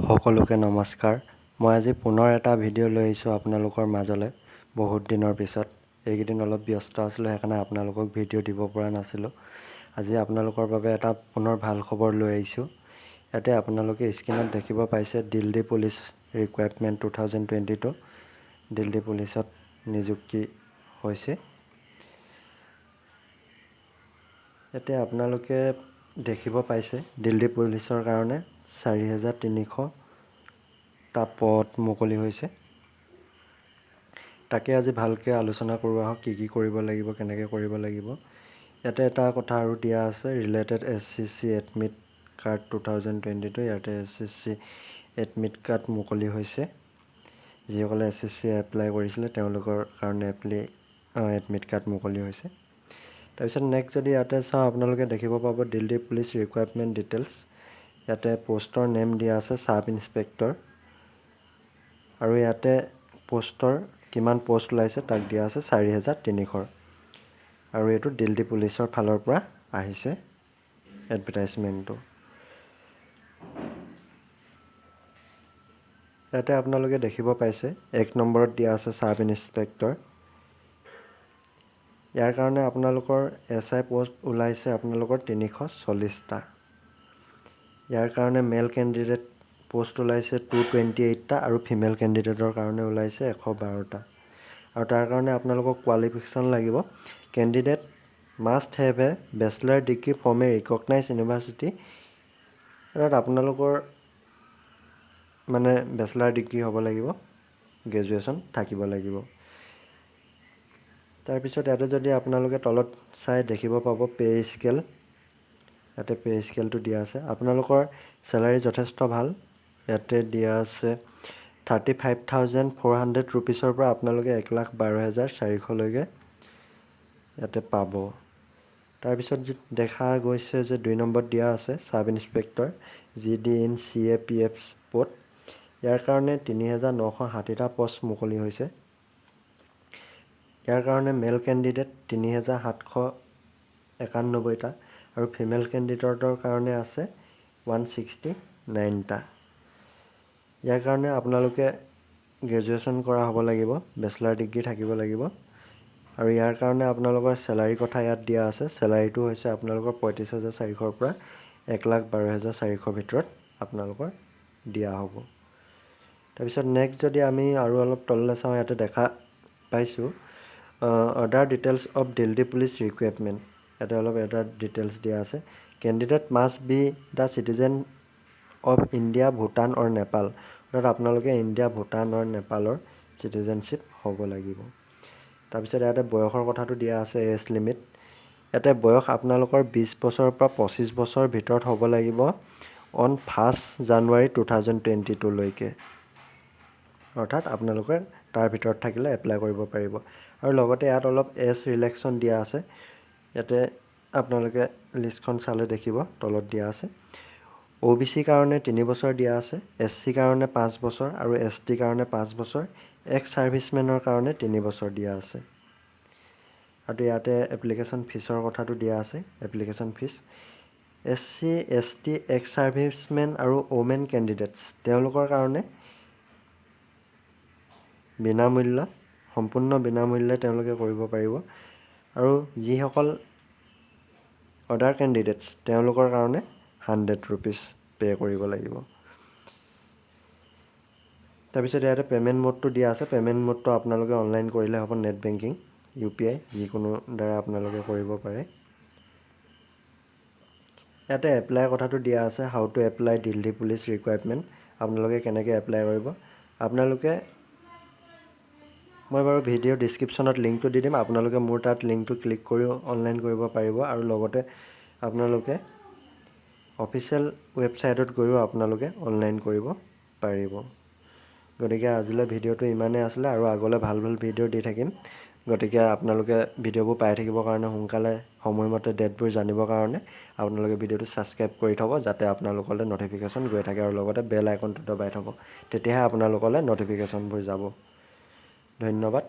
সকলোকে নমস্কাৰ। মই আজি পুনৰ এটা ভিডিঅ' লৈ আহিছোঁ আপোনালোকৰ মাজলৈ বহুত দিনৰ পিছত। এইকেইদিন অলপ ব্যস্ত আছিলোঁ, সেইকাৰণে আপোনালোকক ভিডিঅ' দিব পৰা নাছিলোঁ। আজি আপোনালোকৰ বাবে এটা পুনৰ ভাল খবৰ লৈ আহিছোঁ। ইয়াতে আপোনালোকে স্ক্ৰীণত দেখিব পাইছে, Delhi Police Recruitment 2022। Delhi পুলিচত নিযুক্তি হৈছে। ইয়াতে আপোনালোকে দেখিব পাইছে, দিল্লী পুলিচৰ কাৰণে 4300টা পদ মুকলি হৈছে। তাকে আজি ভালকৈ আলোচনা কৰোঁ আহক, কি কি কৰিব লাগিব, কেনেকৈ কৰিব লাগিব। ইয়াতে এটা কথা আৰু দিয়া আছে, related SCC admit card 2022। ইয়াতে এছএছচি এডমিট কাৰ্ড মুকলি হৈছে। যিসকলে এছএছচি এপ্লাই কৰিছিলে, তেওঁলোকৰ কাৰণে এডমিট কাৰ্ড মুকলি হৈছে। তাৰপিছত নেক্সট যদি ইয়াতে চাওঁ, আপোনালোকে দেখিব পাব দিল্লী পুলিচ ৰিক্ৰুইটমেণ্ট ডিটেইলছ। ইয়াতে পষ্টৰ নেম দিয়া আছে চাব ইনস্পেক্টৰ আৰু ইয়াতে পষ্টৰ কিমান পষ্ট ওলাইছে তাক দিয়া আছে 4300। আৰু এইটো দিল্লী পুলিচৰ ফালৰ পৰা আহিছে এডভাৰটাইজমেণ্টটো। ইয়াতে আপোনালোকে দেখিব পাইছে, এক নম্বৰত দিয়া আছে চাব ইনস্পেক্টৰ। ইয়াৰ কাৰণে আপোনালোকৰ এছআই পষ্ট ওলাইছে আপোনালোকৰ 340টা। ইয়াৰ কাৰণে মেল কেণ্ডিডেট পষ্ট ওলাইছে 228টা আৰু ফিমেল কেণ্ডিডেটৰ কাৰণে ওলাইছে 112টা। আৰু তাৰ কাৰণে আপোনালোকক কোৱালিফিকেশ্যন লাগিব, candidate must have a bachelor degree from a recognise university। তাত আপোনালোকৰ মানে বেচেলাৰ ডিগ্ৰী হ'ব লাগিব, গ্ৰেজুৱেশ্যন থাকিব লাগিব। তাৰপিছত ইয়াতে যদি আপোনালোকে তলত চাই দেখিব পাব পে' স্কেল। ইয়াতে পে' স্কেলটো দিয়া আছে। আপোনালোকৰ চেলাৰী যথেষ্ট ভাল। ইয়াতে দিয়া আছে 35,400 ৰুপিছৰ পৰা আপোনালোকে 1,12,400লৈকে ইয়াতে পাব। তাৰপিছত দেখা গৈছে যে দুই নম্বৰত দিয়া আছে Sub Inspector GD in CAPF পদ। ইয়াৰ কাৰণে 3960টা পষ্ট মুকলি হৈছে। ইয়াৰ কাৰণে মেল কেণ্ডিডেট 3791টা আৰু ফিমেল কেণ্ডিডেটৰ কাৰণে আছে 169টা। ইয়াৰ কাৰণে আপোনালোকে গ্ৰেজুৱেশ্যন কৰা হ'ব লাগিব, বেচেলাৰ ডিগ্ৰী থাকিব লাগিব। আৰু ইয়াৰ কাৰণে আপোনালোকৰ চেলাৰীৰ কথা ইয়াত দিয়া আছে। চেলাৰীটো হৈছে আপোনালোকৰ 35,400ৰ পৰা 1,12,400ৰ ভিতৰত আপোনালোকৰ দিয়া হ'ব। তাৰপিছত নেক্সট যদি আমি আৰু অলপ তললৈ চাওঁ, ইয়াতে দেখা পাইছোঁ other details of Delhi Police recruitment। ইয়াতে অলপ এটা ডিটেইলছ দিয়া আছে, candidate must be the citizen of India, Bhutan or Nepal। অৰ্থাৎ আপোনালোকে ইণ্ডিয়া, ভূটান অৰ নেপালৰ চিটিজেনশ্বিপ হ'ব লাগিব। তাৰপিছত ইয়াতে বয়সৰ কথাটো দিয়া আছে, এজ লিমিট। ইয়াতে বয়স আপোনালোকৰ 20 বছৰৰ পৰা 25 বছৰৰ ভিতৰত হ'ব লাগিব on 1 January 2022লৈকে। অৰ্থাৎ আপোনালোকে তাৰ ভিতৰত থাকিলে এপ্লাই কৰিব পাৰিব। আৰু লগতে ইয়াত অলপ এজ ৰিলেক্সন দিয়া আছে। ইয়াতে আপোনালোকে লিষ্টখন চালে দেখিব, তলত দিয়া আছে। অ' বি চিৰ কাৰণে 3 বছৰ দিয়া আছে, এছ চিৰ কাৰণে 5 বছৰ আৰু এছ টিৰ কাৰণে 5 বছৰ, এক্স ছাৰ্ভিচমেনৰ কাৰণে 3 বছৰ দিয়া আছে। আৰু ইয়াতে এপ্লিকেশ্যন ফিজৰ কথাটো দিয়া আছে। Application fees SC, ST, ex servicemen আৰু ওমেন কেণ্ডিডেটছ, তেওঁলোকৰ কাৰণে বিনামূল্য, সম্পূৰ্ণ বিনামূল্যে তেওঁলোকে কৰিব পাৰিব। আৰু যিসকল আদাৰ কেণ্ডিডেটছ, তেওঁলোকৰ কাৰণে 100 ৰুপিজ পে' কৰিব লাগিব। তাৰপিছত ইয়াতে পে'মেণ্ট মোডটো দিয়া আছে। পে'মেণ্ট মোডটো আপোনালোকে অনলাইন কৰিলে হ'ব, নেট বেংকিং, ইউপিআই, যিকোনো দ্বাৰা আপোনালোকে কৰিব পাৰে। ইয়াতে এপ্লাই কথাটো দিয়া আছে, how to apply Delhi Police recruitment। আপোনালোকে কেনেকৈ এপ্লাই কৰিব? আপোনালোকে মই বাৰু ভিডিঅ' ডিছক্ৰিপশ্যনত লিংকটো দি দিম। আপোনালোকে মোৰ তাত লিংকটো ক্লিক কৰিও অনলাইন কৰিব পাৰিব আৰু লগতে আপোনালোকে অফিচিয়েল ৱেবছাইটত গৈও আপোনালোকে অনলাইন কৰিব পাৰিব। গতিকে আজিলৈ ভিডিঅ'টো ইমানেই আছিলে আৰু আগলৈ ভাল ভাল ভিডিঅ' দি থাকিম। গতিকে আপোনালোকে ভিডিঅ'বোৰ পাই থাকিবৰ কাৰণে, সোনকালে সময়মতে ডেটবোৰ জানিবৰ কাৰণে আপোনালোকে ভিডিঅ'টো ছাবস্ক্ৰাইব কৰি থ'ব, যাতে আপোনালোকলৈ ন'টিফিকেশ্যন গৈ থাকে আৰু লগতে বেল আইকনটো দবাই থ'ব, তেতিয়াহে আপোনালোকলৈ ন'টিফিকেশ্যনবোৰ যাব। ধন্যবাদ।